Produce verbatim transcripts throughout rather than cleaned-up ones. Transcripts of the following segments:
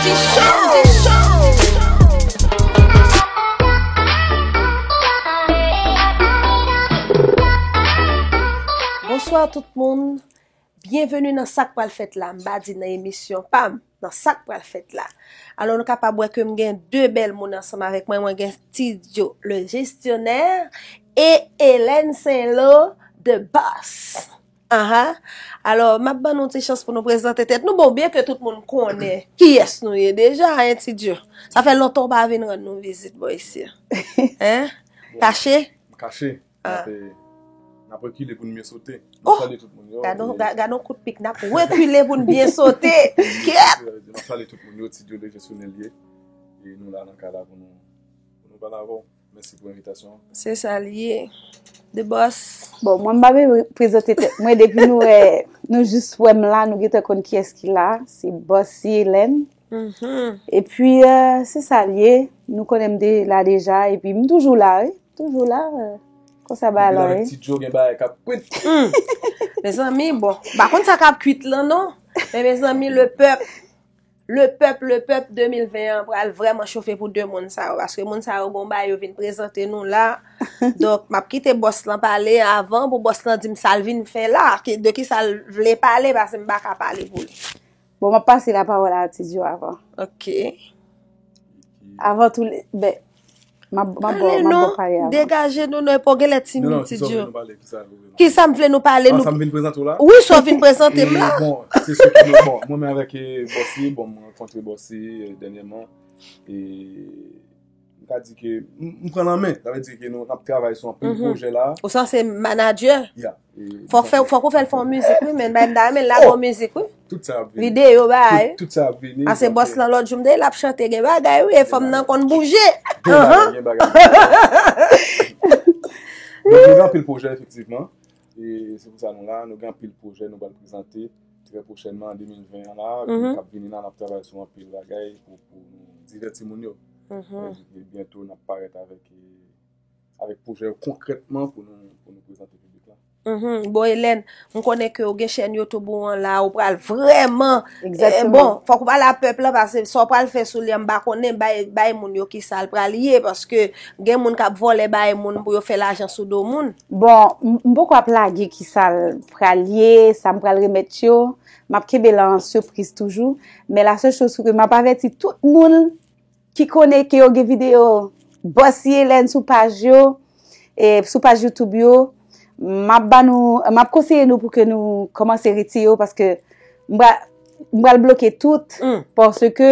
Bonswa tout moun. Byenveni nan Sa k pral fèt la. M pa di nan emisyon pa m, nan Sa k pral fèt la. Alò, nou kapab wè ke m gen de bèl moun ansanm avèk mwen. Mwen gen Tidjo, le gestionnaire, e Hélène Saint-Lo, the boss. Aha. Alò, m ap ban nou ti chans pou nou prezante tèt nou. Bon, byen ke tout moun konnen kiyès nou ye deja, hein, Tidjo? Sa fè lontan w pa vin rann nou vizit bò isi. Hein? Kache? Kache. N ap, eh, n ap rekile pou n mye sote. N ap salye tout moun yo. Gad on, e ga-, gad on kout pik, n ap rekile pou n byen sote. Kèt! N ap salye tout moun yo, Tidjo le gestionnaire li ye. E nou la nan kay la pou nou, pou nou pale avè w. Mèsi pou envitasyon an. Se sa l ye. The boss. Bon, mwen m pa bezwen prezante tèt mwen, depi nou wè, nou jis wè m la, nou gentan konn kiyès ki la. Se Bossy Hélène. Mhm. Epi, eh, se sa l ye. Nou konnen m de la deja, epi m toujou la, wi. Toujou la, eh. Konsa bagay la, wi. Epi avèk Tidjo gen bagay k ap kwit. Hmm. Mezanmi, bon, m pa konn sa k ap kwit lan, non. Men mezanmi, le pèp, le pèp, le pèp de mil ven an pral vrèman chofe pou de moun sa yo, paske moun sa yo gon bagay yo vin prezante nou la. Donk, m ap kite bòs lan pale avan pou bòs lan di m sa l vin fè la, ki, de ki sa l vle pale, paske m pa ka pale pou li. Bon, m ap pase lapawòl a Tidjo avan. Ok. Avan tou, ben, m ap, m ap ba w, m ap ba w pale avan. Degaje nou, non, epi w genlè timid, Tidjo. Kisa m vle nou pale, nou? Ah, sa m vin prezante w la? Wi, sa w vin prezante m la. E, bon, se sou ki nou, bon, mwen menm avèk, eh, Bossy, bon, mwen rankontre Bossy, eh, dènyèman. E m ka di ke m, m pran lanmen. Sa vle di ke nou, n ap travay sou anpil pwojè la. Ou sa se manadjè? Ya. E fòk fè, fòk ou fè l fè yon mizik, wi, men bay m ta renmen l lage yon mizik, wi. Tout sa ap vini. Videyo, bagay. Tout, tout sa ap vini. Paske bòs lan lòt jou m te, l ap chante, gen bagay, wi, e fanm nan konn bouje. Gen bagay, gen bagay. Donk, nou gen anpil pwojè, efektivman. E se pou sa nou la, nou gen anpil pwojè nou pral prezante trè pwochènman an de mil ven an la, k ap vini la, n ap travay sou anpil bagay pou, pou nou divèti moun yo. Sa vle di ke byento n ap parèt avèk, eh, avèk pwojè yo konkrètman pou nou, pou nou prezante piblik la. Mhm. Bon, Hélène, m konnen ke w gen chèn YouTube ou an la, ou pral vrèman, eh, bon, fòk ou pale a pèp la, paske sa w pral fè sou li an, m pa konnen, bay, bay moun yo kisa l pral ye, paske gen moun k ap vòlè bay moun pou yo fè lajan sou do moun. Bon, m, m poko ap lage kisa l pral ye, sa m pral remèt yo, m ap kenbe l an sipriz toujou, men la sèl choz ke m ap avèti tout moun ki konnen ke yo gen videyo Bossy Hélène sou paj yo, e sou paj YouTube yo, m ap ba nou, m ap konseye nou pou ke nou kòmanse retire yo, paske m pra-, m pral bloke tout, paske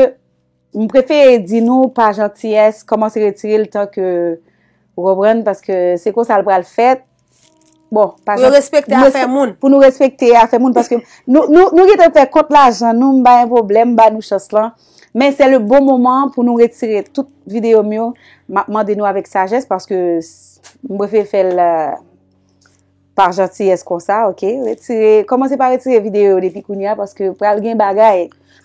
m prefere di nou pa jantiyès, kòmanse retire l tan ke, ou konprann, paske se konsa l pral fèt. Bon, pa jan-, pou yo respekte afè moun. Pou nou respekte afè moun, paske nou, nou, nou gentan fè kont lajan nou, m pa gen pwoblèm, ba nou chans lan. Men se le bon moman pou nou retire tout videyo m yo. M ap mande nou avèk sajès, paske s-, m prefere fè l, euh, pa jantiyès konsa, ok? Retire, kòmanse pa retire videyo yo depi kounye a, paske pral gen bagay.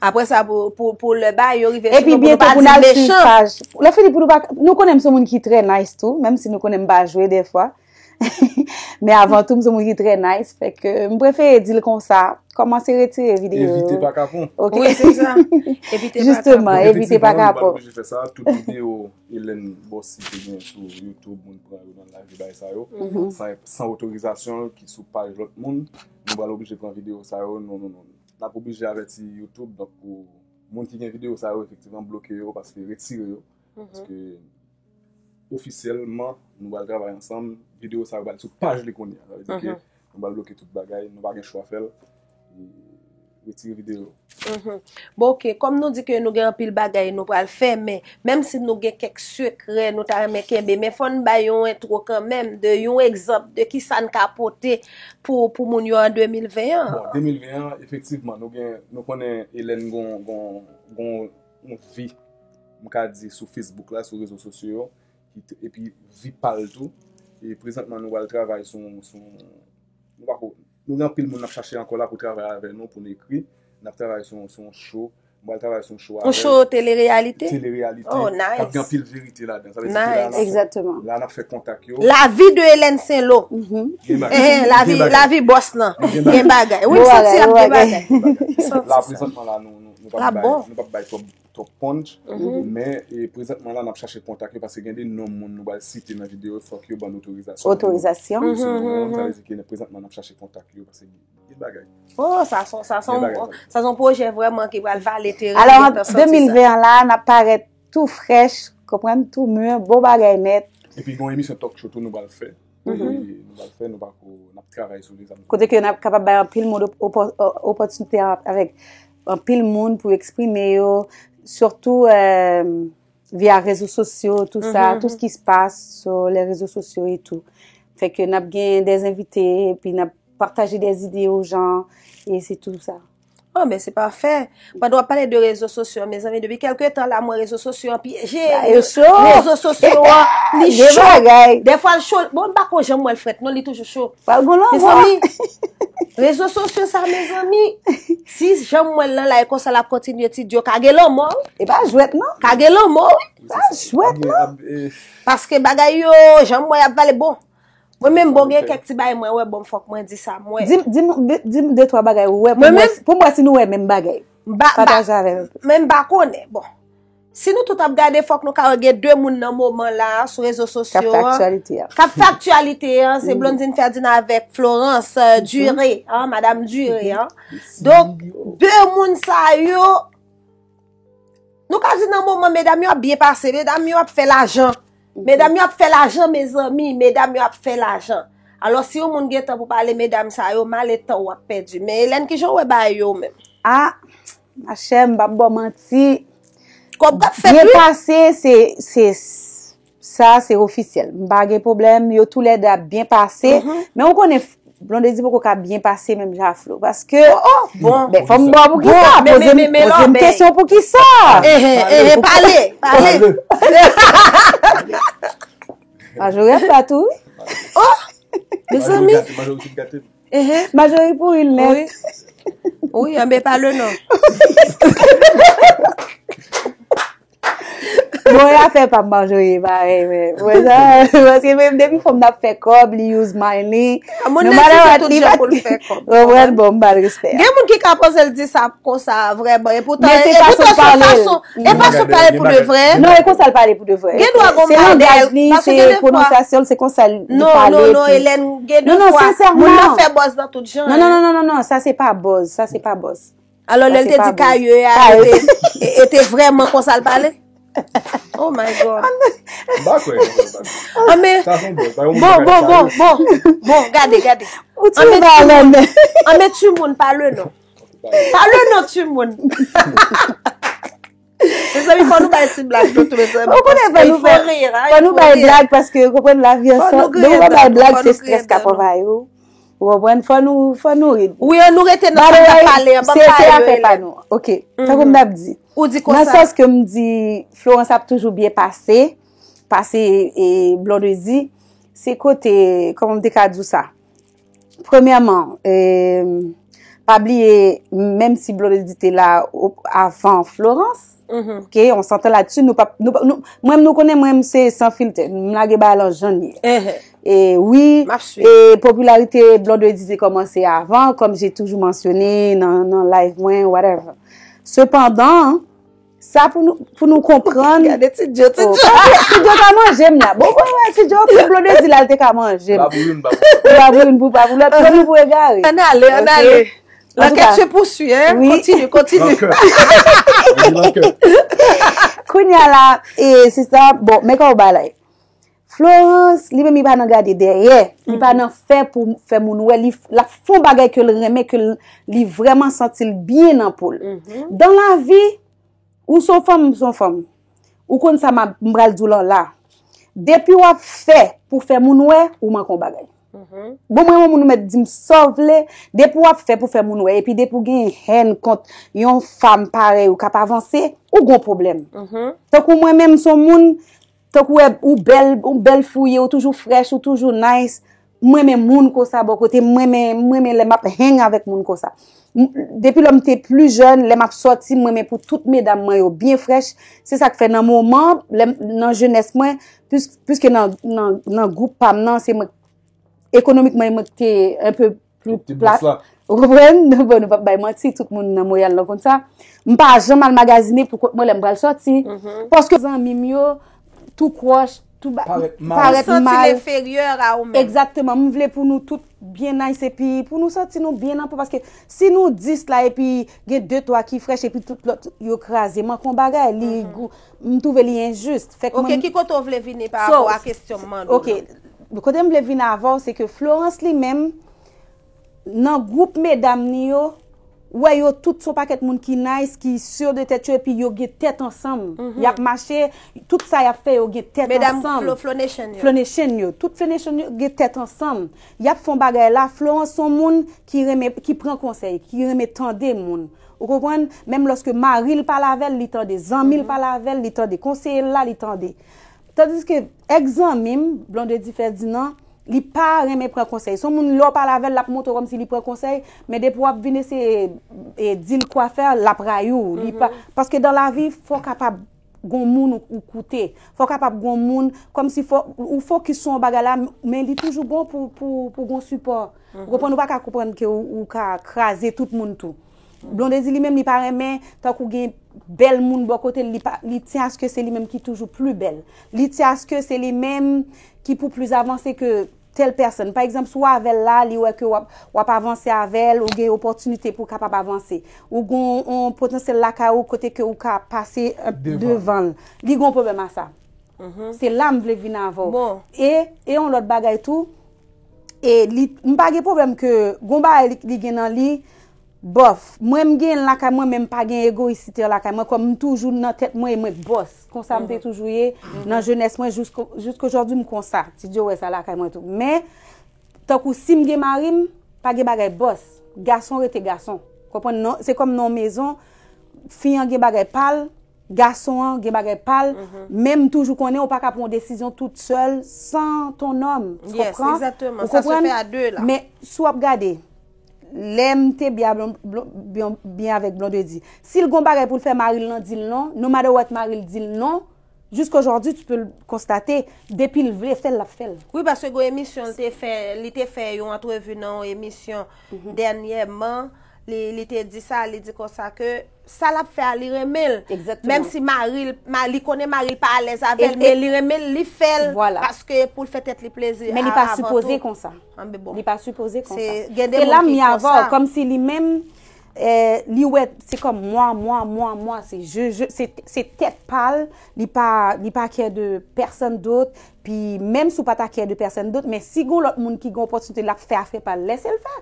Apre sa, pou, pou, pou lè bagay yo rive sou nou, pou nou pa di mechan. Epi byento pou n al swiv paj. Lè fini pou nou pa, nou konnen m se yon moun ki trè nice tou, menm si nou konnen m pa jwe dèfwa. Men avan tou, m se yon moun ki trè nice, fè ke m prefere di l konsa, kòmanse retire videyo yo. Evite pa kapon. Ok? Wi, se sa. Evite pa kapon. Jisteman, evite pa kapon. Donk, efektivman, nou pa oblije fè sa. Tout videyo Hélène Bossy te gen sou YouTube, moun pran yo nan live, bagay sa yo, san, san otorizasyon ki sou paj lòt moun, nou pral oblije pran videyo sa yo, non, non, non. N ap oblije avèti YouTube, donk pou moun ki gen videyo sa yo, efektivman, bloke yo, paske retire yo. Paske ofisyèlman, nou pral travay ansanm, videyo sa yo pral sou paj li kounye a. Sa vle di ke nou pral bloke tout bagay, nou pa gen chwa fè l. E retire videyo yo. Mhm. Bon, ok, kòm nou di ke nou gen anpil bagay nou pral fè, men menm si nou gen kèk sekrè nou ta renmen kenbe, men fò n bay yon entwo kanmenm de yon egzanp de kisa n ka pote pou, pou moun yo an de mil ven an. Bon, de mil ven an, efektivman, nou gen, nou konnen Hélène gon, gon, gon yon vi, m ka di, sou Facebook la, sou rezo sosyo yo, ki t-, epi vi pa l tou. E prezantman, nou pral travay sou, sou, nou pako, nou gen anpil moun n ap chache ankò la pou travay avè nou, pou n ekri. N ap travay sou, sou yon show, Mwen al travay sou yon show avè l. Yon show tele-reyalite? Tele-reyalite. Oh, nice. K ap gen anpil verite ladan. Sa vle di ke la, nice. Egzakteman. La n ap fè kontak yo. La vie de Hélène Saint-Lo. Gen bagay. Eh, la vie, la vie boss lan. Gen bagay. Wi, m santi ap gen bagay. La, prezantman la, nou, nou, nou p ap bay, nou p ap bay twòp twòp punch, men e, prezantman la n ap chache kontak yo paske gen de non moun nou pral site nan videyo, fòk yo ban n otorizasyon. Otorizasyon. Sa vle di ke prezantman n ap chache kontak yo paske gen bagay. Oh, sa son, sa son, sa son pwojè vrèman ki pral vale teren. Alò, an de mil ven an la, n ap parèt tou frèch, konprann, tou mûr, bon bagay nèt. Epi gen yon emisyon talk show tou nou pral fè. Wi, nou pral fè, nou pako, n ap travay sou li. Kote ke n ap kapab bay anpil moun opòtinite avèk anpil moun pou eksprime yo, sitou via rezo sosyo, tou sa, tout ce qui se passe sur les réseaux sociaux et tout. Fè ke n ap gen de envite, epi n ap pataje de ide aux gens, e se tou sa. Oh, men se pafè. Pandan w ap pale de rezo sosyo an, mezanmi, depi kèlke tan la, mwen rezo sosyo an pyeje. Yo cho. Rezo sosyo an, li cho. Dèfwa l cho. Bon, m pa ko janm wè l frèt, non, li toujou cho. Pral gon lanmò. Mezanmi, rezo sosyo sa, mezanmi, si janm wè l nan la, e konsa l ap kontinye, ti dyo, ka gen lanmò, wi. E pa jwèt, non. Ka gen lanmò, wi. Pa jwèt, non. Paske bagay yo, janm wè y ap vale, bon. Mwen menm bon gen kèk ti bagay mwen wè bon fòk mwen di sa mwen. Di m, di m, di, di m de twa bagay ou wè pou m wè, pou m wè si nou wè menm bagay. M pa, m pa, Pataje avè m. Men m pa konnen. Bon. Si nou tout ap gade fòk nou ka wè gen de moun nan moman la sou rezo sosyo an k ap fè aktyalite an, se Blondine Ferdinand avèk Florence euh, Duré, an, Madam Duré an. Donk de moun sa yo Nou ka di nan moman medam yo ap byen pase, medam yo ap fè lajan. Medam yo ap fè lajan mezanmi, medam yo ap fè lajan. Alò si yon moun gen tan pou pale medam sa yo, male tan w ap pèdi. Men Elèn kijan w wè bagay yo menm? Ah, machè, m p ap ba w manti. Kòb k ap fèt wi. Byen pase, se, se, Sa se ofisyèl. M pa gen pwoblèm. Yo toulède ap byen pase. Men ou konnen Blondedy poko ka byen pase menm jan a Flo. Paske, men fò m ba w poukisa. Poze m kesyon poukisa. Pale, pale. Majori ap bat ou wi. Oh! Mezanmi. Majori pouri l nèt. Wi, anben pale non. Bon, e afè pa m Marjorie parèy, men. Mwen sa, paske menm depi fanm nan ap fè kòb, li use mind li. No matter what, li pa konprann, bon, m ba l respè. Gen moun ki ka poze l di sa konsa vrèman, epoutan, epoutan se fason, e fason pale pou de vrè. Non, e konsa l pale pou de vrè. Gen dwa gon bagay, paske gen de fwa. Non, non, non, Elèn, gen de fwa, moun nan fè buzz nan tout jan. Non, non, non, non, non, non, sa se pa buzz, sa se pa buzz. Alò lè l te di kaye a, e te, e te vrèman konsa l pale? Oh my God. M pa kwè. Anben, bon, bon, bon, bon, bon, gade, gade. Anben, timoun, pale non. Pale non, timoun. Mezanmi, fò nou bay ti blag nou tou, mezanmi. Ou konnen fò nou fè, fò nou bay blag paske, ou konprann, lavi ansanm. Depi ou pa bay blag, se strès k ap anvayi w. Ou konprann? Fò nou, fò nou ri. Wi, ann nou rete nan sa n ap pale an. Ban m ba yo, Elèn. Ok. Tankou m t ap di. Ou di konsa. Nan sans ke m di, Florence ap toujou byen pase, pase e, Blondedy, se kote, kòman m te ka di w sa? Premyèman, e, pa bliye, menm si Blondedy te la avan Florence, ok, on s'entend là-dessus, nou pa, nou, nou, mwen, nou konnen mwen, se san filtè, m lage bagay lan jan l ye. E wi, e popilarite Blondedy te kòmanse avan, comme j'ai toujours mentionné nan, nan live mwen, whatever. Sepandan, sa pou nou, pou nou konprann. Gade Ti Djo, Ti Djo. Ti Djo ka manje m la. Bon, wè, wè, Ti Djo, pou Blondedy la, l te ka manje m. Ba pou youn, ba pou youn. Ba pou youn, pou, ba pou lòt, pou nou, pou egare. Ann ale, ann ale. L'enquête se poursuit, hein? Kontinye, kontinye. Kounye a la, e, sista, bon, men kòman w bay la. Florence, li menm, li pa nan gade dèyè. Li pa nan fè pou fè moun wè. Li, l ap fè yon bagay ke l renmen, ke l, li vrèman santi l byen nan po l. Dan lavi, ou se yon fanm, m se yon fanm. Ou konn sa m ap, m pral di w lan la. Depi w ap fè pou fè moun wè, ou manke yon bagay. Bon, mwen, yon moun ou mèt di m sa w vle, depi w ap fè pou fè moun wè, epi depi w gen hèn kont yon fanm parèy ou k ap avanse, ou gon pwoblèm. Tankou mwen menm, m se yon moun, tankou w wè, ou bèl, ou bèl fi w ye, ou toujou fresh, ou toujou nice, M renmen moun konsa bò kote m, m renmen, m renmen lè m ap hang avèk moun konsa. M- Depi lè m te pli jèn, lè m ap sòti, m renmen pou tout medam mwen yo byen frèch. Se sa k fè nan moman, lè m- nan jenès mwen, plis- pliske nan, nan, nan gwoup pa m nan, se mwen, ekonomikman, mwen ki te enpe pli plat. Ou konprann? Bon, nou p ap bay manti, tout moun nan Montréal lan konn sa. M pa janm al magazine pou kont mwen lè m pral sòti. Paske zanmi m yo, tou kwòch, tou ba- parèt mal. Ou santi l enferyè a ou menm. Egzakteman. M vle pou nou tout byen nice epi pou nou santi nou byen nan po. Paske si nou dis la epi gen de twa ki frèch epi tout lòt yo kraze, manke yon bagay, li gou- m twouve li enjis. Fèk Ok, mwen ki kote w vle vini pa So, rapò a kesyon m mande w ok, lan? Kote m vle vin avè w, se ke Florence li menm, nan gwoup medam ni yo, ou wè yo tout se yon pakèt moun ki nice, ki sûr de tèt yo, epi yo gen tèt ansanm. Y ap mache, tout sa y ap fè, yo gen tèt Medam ansanm. Flo, Flonation yo. Flonation yo. Tout Flonation yo gen tèt ansanm. Y ap fè yon bagay la. Florence se yon moun ki renmen, ki pran konsèy, ki renmen tande moun. Ou konprann? Menm lòske mari l pale avè l, li tande. Zanmi l pale avè l, li tande. Konseye l la, li tande. Tandiske èks zanmi m, Blondedy Ferdinand, li pa renmen pran konsèy. Se yon moun lè w pale avè l, l ap montre w kòmsi li pran konsèy, men depi w ap vin eseye e, di l kwa fè, l ap rayi w. Li pa, paske dan lavi, fò w kapab gon moun ou, ou koute. Fò w kapab gon moun, kòmsi fò ou fokis sou yon bagay la, men li toujou bon pou, pou, pou gon sipò. Ou konprann, ou pa ka konprann ke ou, ou ka kraze tout moun tou. Blondedy li menm, li pa renmen, tankou gen bèl moun bò kote l, li pa, li tyen aske se li menm ki toujou pli bèl. Li tyen aske se li menm ki pou plis avanse ke tèl pèsonn. Pa egzanp, si w avè l la, li wè ke w ap, w ap avanse avè l, ou gen opòtinite pou w kapab avanse. Ou gen yon potansyèl lakay ou kote ke ou ka pase, euh, devan l. Li gen yon pwoblèm a sa. Se la m vle vin avè w. E, e yon lòt bagay tou, e li, m pa gen pwoblèm ke gon bagay li, li gen nan li, bòf. Mwen, m gen l lakay mwen, men m pa gen egoyisite lakay mwen, kòm m toujou nan tèt mwen, e mwen k bòs. Konsa m te toujou ye, nan jenès mwen, jisko, jiskojòdi m konsa. Ti Dye wè sa lakay mwen tou. Men, tankou si m gen mari m, pa gen bagay bòs. Gason rete gason. Konprann non? Se kòm nan yon mezon, fi an gen bagay pa l, gason an gen bagay pa l, men m toujou konnen ou pa ka pran yon desizyon tout sèl san ton nonm. Ou konprann? Ou konprann? Men si w ap gade, lè m te byen, byen, byen avèk Blondedy, si l gon bagay pou l fè mari l nan di l non, no matter what mari l di l non, jiskojòdi, tu peux le constater, depi l vle fè l, l ap fè l. Wi, paske gon emisyon l te fè, li te fè yon antrevi nan yon emisyon dènyèman, li, li te di sa, li di konsa ke sa l ap fè a, li renmen l. Menm si mari l, ma, li konnen mari l pa alèz avè l, men li renmen l, li fè l paske pou l fè tèt li plezi. Men li pa sipoze konsa. Li pa sipoze konsa. Se la m ye avè w, kòmsi li menm, eh, li wè se kòm mwa, mwa, mwa, mwa, se je, je, se, se tèt pa l, li pa, li pa care de pèsonn dòt, pi menm si w pa ta care de pèsonn dòt, men si gon lòt moun ki gen opòtinite l ap fè afè pa l, lèse l fè.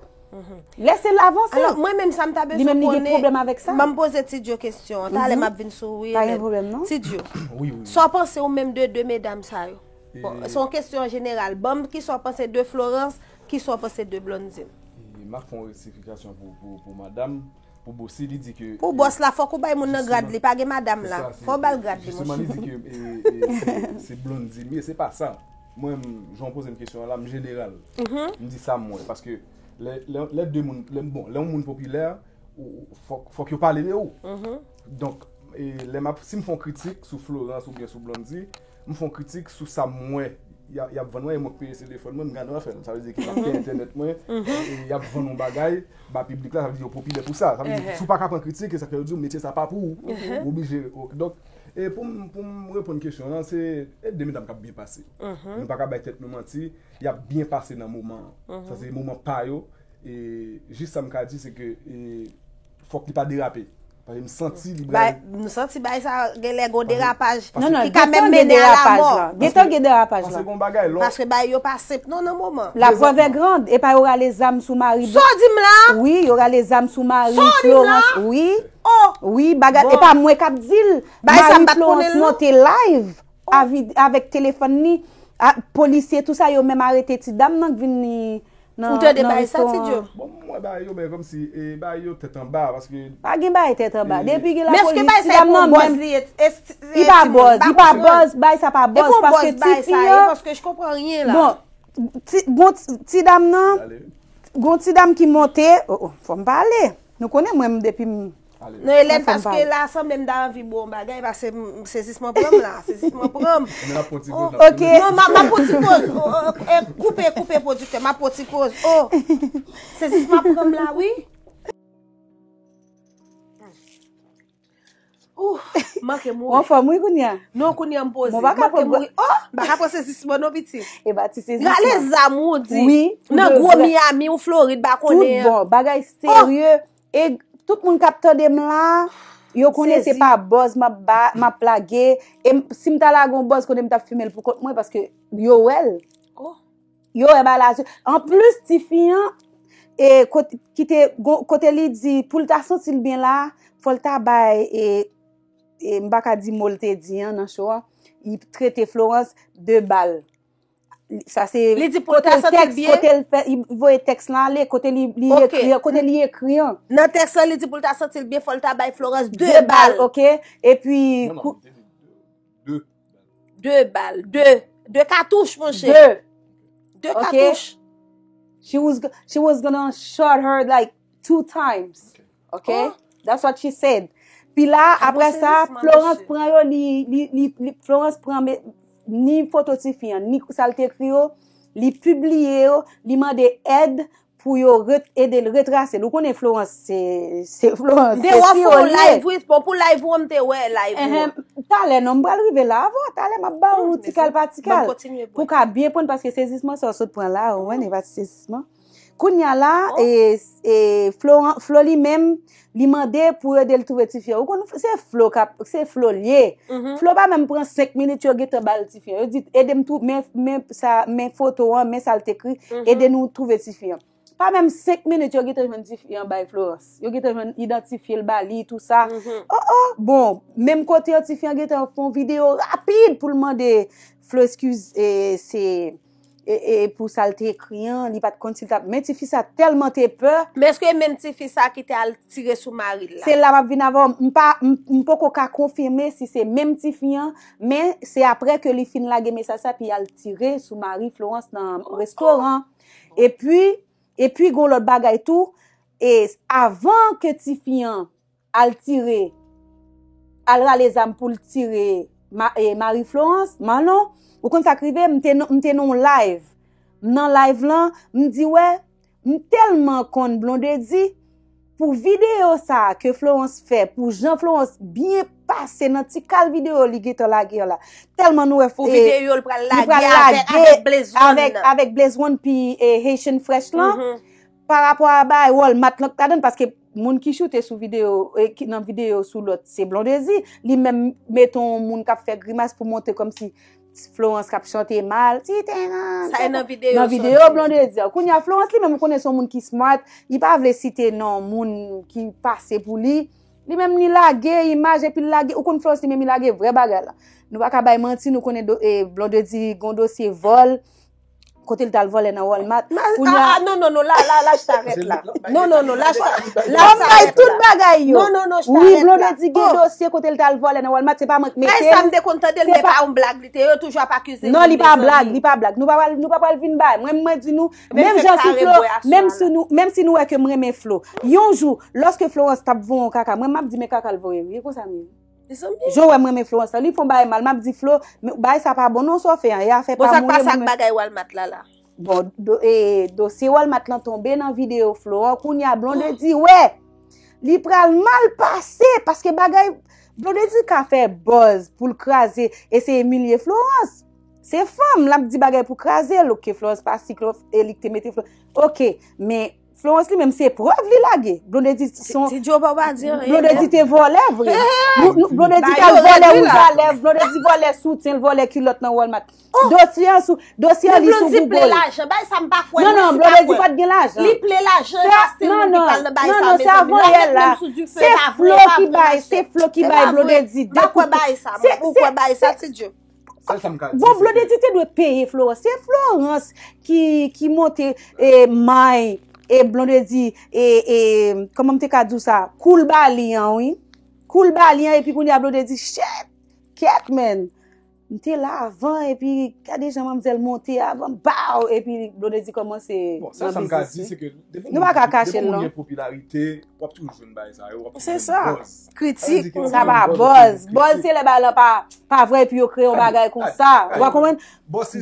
Lèse l avanse. Alò, mwen menm sa m ta bezwen konnen. Li menm li gen pwoblèm avèk sa. Ban m poze Ti Djo kesyon an. Talè m ap vin sou ou wi. Pa gen pwoblèm non. Ti Djo. Wi, wi. Sa w panse ou menm de de medam sa yo? Bon, se yon kesyon an jeneral. Ban m kisa w panse de Florence, kisa w panse de Blondedy? E, m ap fè yon rektifikasyon pou, pou, pou madanm. Pou Bossy, li di ke, pou bòs la, fòk ou bay moun nan grad li, pa gen madanm la. Fò w ba l grad li, monchè. Jisteman, li di ke, e, e, se, se Blondedy m ye, se pa sa. Mwen, m, jan w poze m kesyon an la, m jeneral. M di sa m wè, paske lè, lè, lè de moun, lè, bon, lè yon moun popilè, ou, fòk, fòk yo pale de ou. Donk, e, lè m ap, si m fè yon kritik sou Florence oubyen sou Blondedy, m fè yon kritik sou sa m wè y a, y ap vann mwen, e mwen k peye telefòn mwen, m gade w ap fè l. Sa vle di ke m ap peye entènèt mwen, e y ap vann yon bagay ba piblik la, sa vle di yo popilè pou sa. Sa vle di, si w pa ka pran kritik, e sa k fè yo di w metye sa pa pou ou. Ou oblije, donk, e pou m, pou m reponn kesyon an, se, e de medam k ap byen pase. Nou pa ka bay tèt nou manti, y ap byen pase nan moman an. Sa se moman pa yo, e jis sa m ka di, se ke, e, fòk li pa derape. Paske m santi li pral. M santi bagay sa genlè gon derapaj ki ka menm mennen a lamò. Gentan gen derapaj la. Paske gon bagay lò. Paske bagay yo pa senp non nan moman. La preuve est grande, epa yo rale zam sou mari. Sa w di m la? Wi, yo rale zam sou mari Florence. Wi. Wi, bagay, epa mwen k ap di l. Mari Florence monte live avèk telefòn li. Polisye, tou sa, yo menm arete ti dam nan k vin ni Ou tande bagay sa, Ti Djo? Bon, m wè bagay yo, men kòmsi, e, bagay yo tèt anba, paske. Pa gen bagay tèt anba. Depi gen lapolis, ti dam nan menm. Li pa buzz, li pa buzz, bagay sa pa buzz, paske ti fi an. Paske je konpran anyen la. Bon, Ti, gon ti, ti dam nan, gon ti dam ki monte, oh, oh, fò m pale. Nou konnen mwen, m depi m... Non, Elèn, paske la sanble m ta anvi bo yon bagay, paske m, sezisman pran m la, sezisman pran m. Men n ap pran ti poz, n ap... Ok. Non, m ap pran ti poz. Oh, oh, eh, koupe, koupe, pwodiktè, m ap pran ti poz. Oh, sezisman pran m la, wi. Ouh, manke mouri. Ou anfòm, wi, kounye a. Non, kounye a m poze. Bon, pa ka pran gwo... Oh, pa ka pran sezisman non, pitit. E pa ti sezisman. Rale zam ou di. Wi, nan gwo Miami ou Florid, pa konnen. Tout bon, bagay serye. E tout moun k ap tande m la, yo konnen se pa buzz m ap ba, m ap lage. E m, si m ta lage yon buzz, konnen m t ap filme l pou kont mwen, paske yo wè l. Yo wè bagay la. Anplis, tifi an, e, kote, ki te, gon, kote li di, pou l ta santi l byen la, fò l ta bay, e, e, m pa ka di mo l te di an nan show an, li trete Florence de bal. Sa se... Li di pou l ta santi l byen. Kote l fè, li voye tèks lan ale, kote li, li ekri an, kote li ekri an. Nan tèks lan, li di pou l ta santi l byen, fò l ta bay Florence de bal. De bal, ok. Epi, kou... De bal. De, de katouch, monchè. De. De katouch. She was, she was gonna shot her like two times. Ok? That's what she said. Pi la, apre sa, Florence pran yo, li, li, li, li, Florence pran ni foto tifi an, ni sa l te ekri yo, li pibliye yo, li mande èd pou yo ret-, ede l retrase l. Ou konnen Florence, se, se Florence, se sirop li ye. M te wè w sou live, wi. Bon, pou live ou an, m te wè live ou an. Talè non, m pral rive la avè w. Talè m ap ba ou ti kal pa ti kal. Pou w ka byen konprann, paske sezisman sa w sot pran la, ou wè, e pa ti sezisman. Kounye a la, e, e, Florent, Flo li menm, li mande pou ede l twouve tifi an. Ou konn, se Flo k ap, se Flo l ye. Flo pa menm pran senk minit, yo gentan ba l tifi an. Yo di, ede m twou-, men, men sa, men foto an, men sa l te ekri, ede nou twouve tifi an. Pa menm senk minit, yo gentan jwenn tifi an bay Florence. Yo gentan jwenn idantifye l ba li, tou sa. Oh, oh, bon, menm kote an, tifi an gentan fè yon videyo rapid pou l mande Flo eskiz, e, se, e, e, pou sa l te ekri an, li pa t konn si l t ap, men tifi sa tèlman te pè. Men èske menm tifi sa ki te al tire sou mari l la? Se la m ap vin avè w, m pa, m, m poko ka konfime si se menm tifi an, men se apre ke li fin lage mesaj sa, epi al tire sou mari Florence nan restoran. Epi, epi gon lòt bagay tou, e avan ke tifi an al tire, al rale zam pou l tire ma-, e, mari Florence, Manon, ou konn sa k rive, m te nan, m te nan yon live. M nan live lan, m di, wè, m tèlman konn Blondedy, pou videyo sa a ke Florence fè, pou jan Florence byen pase nan ti kal videyo li gentan lage an la. Tèlman nou wè, pou videyo l pral lage avèk, avèk Blaze One nan. Avèk, avèk Blaze One pi, e, Haitian Fresh lan. Pa rapò a bagay Walmart lan k ladan l, paske moun ki choute sou videyo, e, ki nan videyo sou lòt, se Blondedy. Li menm mete yon moun k ap fè grimas pou montre kòmsi Florence k ap chante mal. Ti tè nan... Sa e nan videyo, nan videyo Blondedy an. Kounye a, Florence li menm, ou konnen se yon moun ki smart, li pa vle site non moun ki pase pou li. Li menm li lage imaj epi l lage, ou konn Florence li menm li lage vrè bagay la. Nou pa ka bay manti, nou konnen do-, e, Blondedy gon dosye vòl, kote l t al vòlè nan Walmart. Kounye a, ah, non, non, non, la, la, la, j t arèt la. Non, non, non, la, j t arèt la. Ban m bay tout bagay yo. Non, non, non, j t arèt la. Wi, Blondedy gen dosye kote l t al vòlè nan Walmart, se pa mwen k mete l. Bay sa m te konn tande l, men pa yon blag li te ye, yo toujou ap akize moun, mezanmi. Non, li pa blag, li pa blag. Nou pa pral, nou pa pral vin bay. Mwen, mwen di nou, menm jan si Flo, menm si nou, menm si nou wè ke m renmen Flo, yon jou, lòske Florence t ap voye yon kaka, mwen, m ap di, men kaka l voye, wi, e konsa m ye. Mezanmi. Jan w wè m renmen Florence la, li fè yon bagay mal, m ap di Flo, men bagay sa pa bon non, sa w fè an, e afè pa moun yo. Bon, sa k pase ak bagay Walmart la la? Bon, do-, e, dosye Walmart lan tonbe nan videyo Flo an, kounye a Blondedy wè, li pral mal pase, paske bagay, Blondedy ka fè buzz pou l kraze, eseye imilye Florence. Se fanm, l ap di bagay pou kraze l, ok, Florence pa sik, e li k te mete Flo-, ok, men Florence li menm se prèv li lage. Blondedy son... Ti Djo pa pa di anyen. Blondedy te vòlè vre. Blondedy t al vòlè wouj a lèv, Blondedy vòlè soutyen, l vòlè kilòt nan Walmart. Dosye an sou, dosye an li sou Google. Bay sa m pa kwè. Non, non, Blondedy pa t gen lajan. Li plen lajan, e pa stil moun ki pral nan bay sa, mezanmi. L ap met menm sou dife, e pa vre, e pa vre, monchè. Se Flo ki bay, se Flo ki bay Blondedy de kout. M pa kwè bay sa, mwen. Ou kwè bay sa, Ti Djo? Sèl sa m ka di, bon, se Blondedy te dwe peye Florence. Se Florence ki, ki monte, e, may, e, Blondedy, e, e, kòman m te ka di w sa? Koul ba li an, wi. Koul ba li an, epi kounye a Blondedy, shit! Kèt, man! M te la avan, epi gade jan manmzèl monte avan, baw! Epi Blondedy kòmanse. Bon, sa sa m ka di, se ke depi Nou pa ka kache l, non. Depi moun gen popilarite, w ap toujou jwenn bagay sa yo. W ap toujou jwenn buzz. Se sa. Kritik. Sa pa buzz. Buzz se lè bagay lan pa, pa vre, epi yo kreye yon bagay konsa. Ou pa konprann?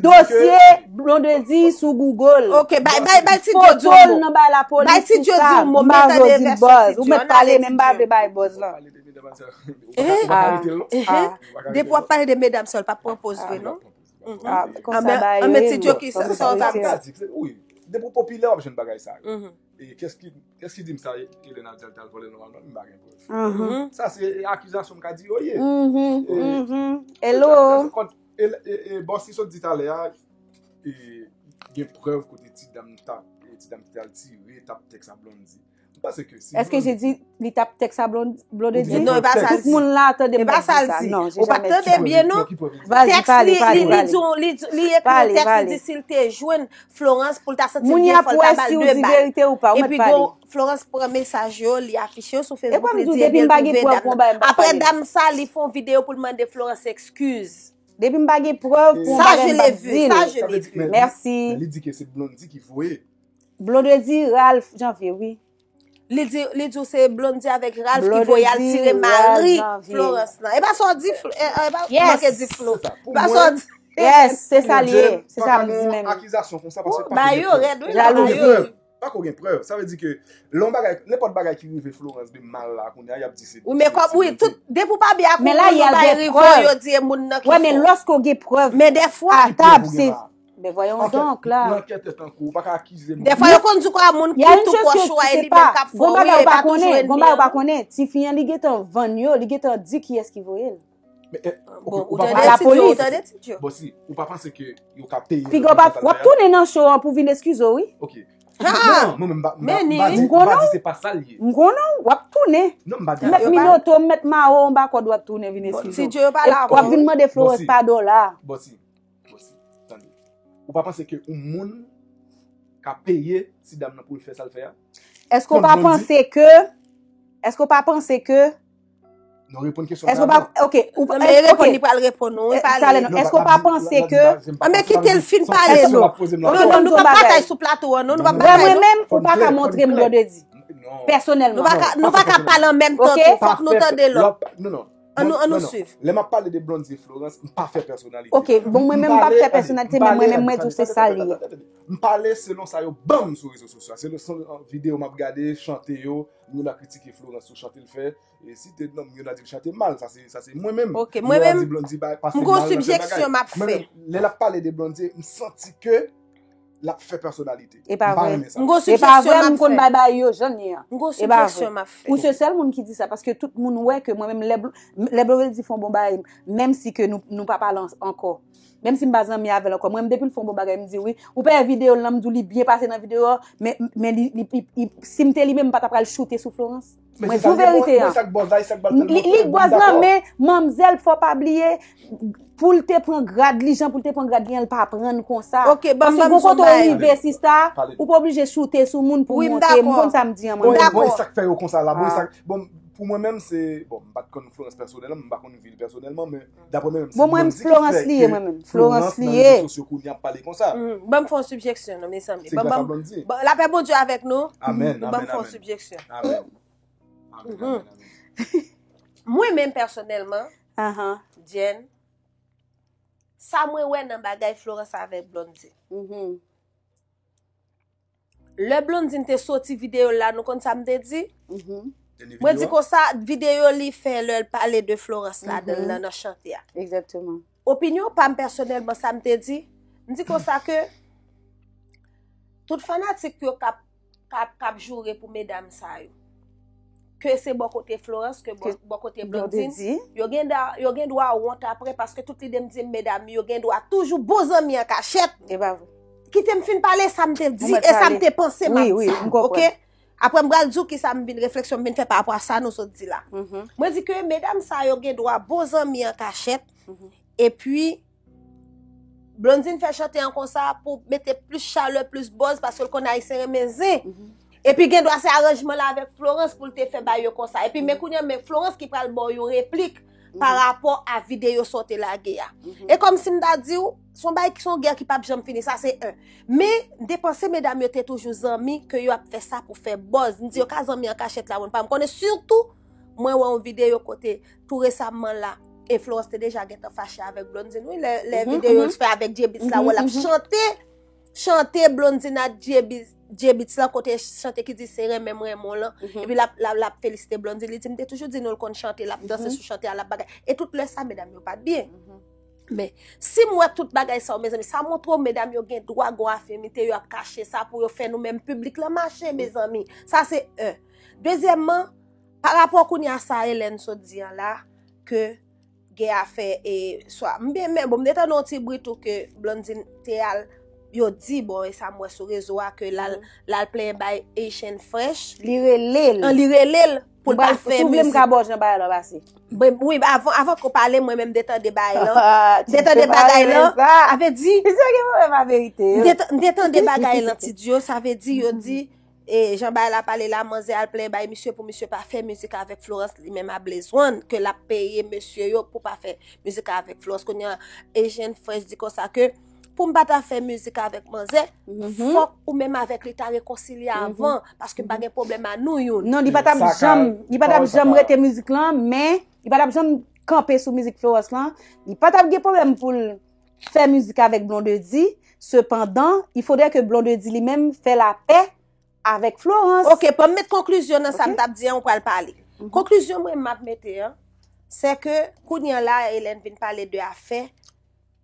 Dosye Blondedy sou Google. Ok, bay, bay, bay ti Djo di yon mo. Foto l nan bay lapolis, tout sa. M pa vle di l buzz. Ou mèt pale, men m pa vle bay buzz lan. Depi w ap pale de medam sa, l p ap pran poz vre, non? Konsa bagay yo ye. Ti Djo, ki sa w ta di? Depi w popilè, w ap jwenn bagay sa yo. E kès ki, kès ki di m sa, Elena di al t al vòlè nòmalman, m pa gen prèv. Sa se akizasyon m ka di yo ye. Hello. E, e, e, bon, si sot di talè a, e, gen prèv kote ti dam t ap, e, ti dam ki t al tire, t ap tèks a Blondedy. M panse ke si. Èske Blondedy- Jezi li t ap tèks a Blondedy? Non, e pa sa l di. Tout moun la tande m pa di sa. Non, j'ai jamais dit ça. Ou pa tande byen, non. Vas-y, pale, pale, pale. Li di, li ekri yon tèks, li di si l te jwenn Florence pou l ta santi l byen fò l ta ba l de bal. Epi gon Florence pran mesaj yo, li afiche yo sou Facebook, li di ebyen l twouve dam nan. Apre dam sa, li fè yon videyo pou l mande Florence ekskiz. Depi m pa gen prèv pou yon bagay m p ap di l. Sa je l'ai vu. Mèsi. Li di ke se Blondedy ki voye. Blondedy, Ralph, Janvye, wi. Li di, li di w se Blondedy avèk Ralph ki voye al tire mari Florence lan. E pa sa w di, e pa manke di Flo. E pa sa w di. Yes, se sa l ye. Se sa m di menm. Akizasyon konsa paske pa gen prèv. Jalouzi. Pa ko gen prèv. Sa vle di ke lè yon bagay, nenpòt bagay ki rive Florence de mal la kounye a, y ap di se. Wi, men kòm wi, tout depi w pa byen ak yon moun, yon bagay rive w, yo di e moun nan ki fè. Wè, men lòske w gen prèv a tab, se. Ben voyons donc la. Nan kètè tankou, ou pa ka akize moun. Dèfwa yo konn di kwa moun ki tou pwòch ou a e li menm k ap fè w, wi, e pa toujou enmi an. Gon bagay ou pa konnen, tifi an li gentan vann yo, li gentan di kiyès ki voye l. Bon, ou tande ti Djo, ou tande ti Djo. Bon, si ou pa panse ke yo ka peye. Piga w ap tounen nan show an pou vin eskize w, wi. Ok. Non, mwen menm m pa di se pa sa l ye. M konnen w, w ap tounen. Non, m pa di. M mèt minoto, m mèt mawo, m pa kòd w ap tounen vin eskize w. Ti Djo yo pale avè w. W ap vin mande Florence padon la. Bon, si. Bon, si. Tande. Ou pa panse ke yon moun ka peye ti dam nan pou l fè sa l fè a? Èske w pa panse ke, èske w pa panse ke Non, reponn kesyon mwen. Èske w pa, ok, ou pa, men reponn, li pral reponn ou, wi, pale. Talè, non, èske w pa panse ke. An, men kite l fin pale, non. Non, non, nou p ap batay sou plato an, non, nou p ap batay, non. Mwen menm, ou pa ka montre m Blondedy. Pèsonèlman. Nou pa ka, nou pa ka pale an menm tan tou, fòk nou tande lòt. Non, non. Ann nou, ann nou swiv. Lè m ap pale de Blondedy e Florence, m pa fè pèsonalite. Ok, bon, mwen menm m pa fè pèsonalite, men mwen menm mwen di w se sa l ye. M pale selon sa yo ban m sou rezo sosyo a. Selon videyo m ap gade, chante yo, moun yo nan kritike Florence sou chante l fè. E si te nonm yo nan di l chante mal, sa se, sa se mwen menm. Ok, mwen menm, m gon sibjeksyon m ap fè. Lè l ap pale de Blondedy, m santi ke l ap fè pèsonalite. E pa vre. M gon sibjeksyon m ap fè. M konn bay bay yo jan l ye a. M gon sibjeksyon m ap fè. Ou se sèl moun ki di sa, paske tout moun wè ke mwen menm lè Blondedy fè yon bon bagay, menm si ke nou, nou pa pale ankò. Menm si m pa zanmi avè l ankò, mwen menm depi l fè yon bon bagay, m di wi. Ou pa wè videyo l lan, m di w li byen pase nan videyo a, men, men li, li, li, si m te li menm, m pa ta pral choute sou Florence. Mwen di w verite a. Li, li bòz lan, men manmzèl, fò w pa bliye, pou l te pran grad li, jan pou l te pran grad li an, l pa pran l konsa. Paske gon kote w rive, sista, ou pa oblije choute sou moun pou w monte. M konn sa m di an mwen menm. Bon, e sa k fè yo konsa la. Bon, e sa k, bon, pou mwen menm, se, bon, m pa t konn Florence pèsonèlman, m pa konn vi l pèsonèlman, men Daprè mwen menm, se Blondy ki fè ke Florence nan rezo sosyo kounye a ap pale konsa. Ban m fè yon sibjeksyon non, mezanmi. Ban m, lapè Bondye avèk nou. Amèn. Ban m fè yon sibjeksyon. Amèn. Amèn. Mwen menm pèsonèlman, Jen, sa mwen wè nan bagay Florence avèk Blondy. Lè Blondine te soti videyo l la, nou konn sa m te di? Mwen di konsa, videyo li fè lè l pale de Florence ladan l nan, nan chante a. Opinyon pa m pèsonèlman, sa m te di, m di konsa ke tout fanatik yo k ap, k ap, k ap joure pou medam sa yo. Ke se bò kote Florence, ke bò, bò kote Blondine, yo gen, yo gen dwa wont apre, paske tout lide m di m, medam yo gen dwa toujou bon zanmi an kachèt. Kite m fin pale sa m te di e sa m te panse m ap di. Oke? Apre m pral di w kisa m vin, refleksyon m vin fè pa rapò a sa nou sot di la. Mwen di ke medam sa yo gen dwa bon zanmi an kachèt. Epi Blondine fè chante an konsa pou mete plis chalè, plis buzz, paske l konn Ayisyen renmen zen. Epi gen dwa se aranjman la avèk Florence pou l te fè bagay yo konsa. Epi men kounye a, men Florence ki pral ba w yon replik pa rapò a videyo sa w te lage a. E kòmsi m ta di w, se yon bagay ki se yon gè ki p ap janm fini, sa se en. Men, m te panse medam yo te toujou zanmi, ke yo ap fè sa pou fè buzz. M di yo ka zanmi an kachèt la, moun pa m konnen. Sitou, mwen wè yon videyo kote, tou resamman la, e Florence te deja gentan fache avèk Blondine, wi, lè, lè videyo l fè avèk J-Beatz la, wè l ap chante, chante Blondine ak J-Beatz, J-Beatz la, kote chante ki di se renmen m renmen w lan, epi l ap, l ap, l ap felisite Blondine, li di, "M te toujou di nou l konn chante, l ap danse sou chante a, l ap bagay." E tout lè sa, medam yo pa t byen. Men, si m wè tout bagay sa yo, mezanmi, sa montre w, medam yo gen dwa gon afimite, yo ap kache sa pou yo fè nou menm piblik lan mache, mezanmi. Sa se en. Dezyèmman, pa rapò kounye a sa Hélène sot di an la, ke gen afè e swa. M byen, men bon, m te tande yon ti bri tou ke Blondine te al, yo di, bon, e sa m wè sou rezo a, ke l al, l al plenyen bay Haitian Fresh. Li rele l. An, li rele l pou l pa fè mizik. Si w vle m ka ba w jan bagay lan pase. Wi, avan, avan ke w pale, mwen menm m te tande bagay lan. M te tande bagay lan. Sa vle di, m te, m te tande bagay lan, Ti Dio, sa vle di, yo di, e jan bagay la pale la, manzè al plenyen bay misye pou misye pa fè mizik avèk Florence, li menm a Blaze One, ke l ap peye mesye yo pou pa fè mizik avèk Florence. Kounye a, Haitian Fresh di konsa ke pou m pa ta fè mizik avèk manzè, fòk ou menm avèk li ta rekonsilye avan, paske m pa gen pwoblèm a nou youn. Non, li pa t ap janm, li pa t ap janm rete mizik lan, men li pa t ap janm kanpe sou mizik Florence lan. Li pa t ap gen pwoblèm pou l fè mizik avèk Blondedy. Sepandan, il faudrait que Blondedy li menm fè lapè avèk Florence. Ok, ban m met konklizyon nan sa m t ap di an, ou pral pale. Konklizyon mwen m ap mete an, se ke kounye a la, Hélène vin pale de afè,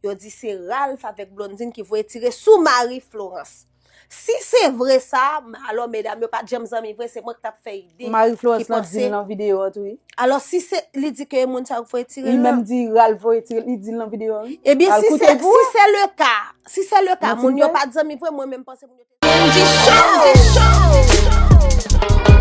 yo di se Ralph avèk Blondine ki voye tire sou mari Florence. Si se vre sa, alò medam yo pa t janm zanmi vre, se mwen ki t ap fè ide. Mari Florence lan di l nan videyo a tou, wi. Alò, si se, li di ke moun sa yo voye tire l lan. Li menm di Ralph voye tire l, li di l nan videyo a, wi. Ebyen, si se, si se le ka, si se le ka, moun yo pa t zanmi vre, mwen menm panse moun yo te. N J Show!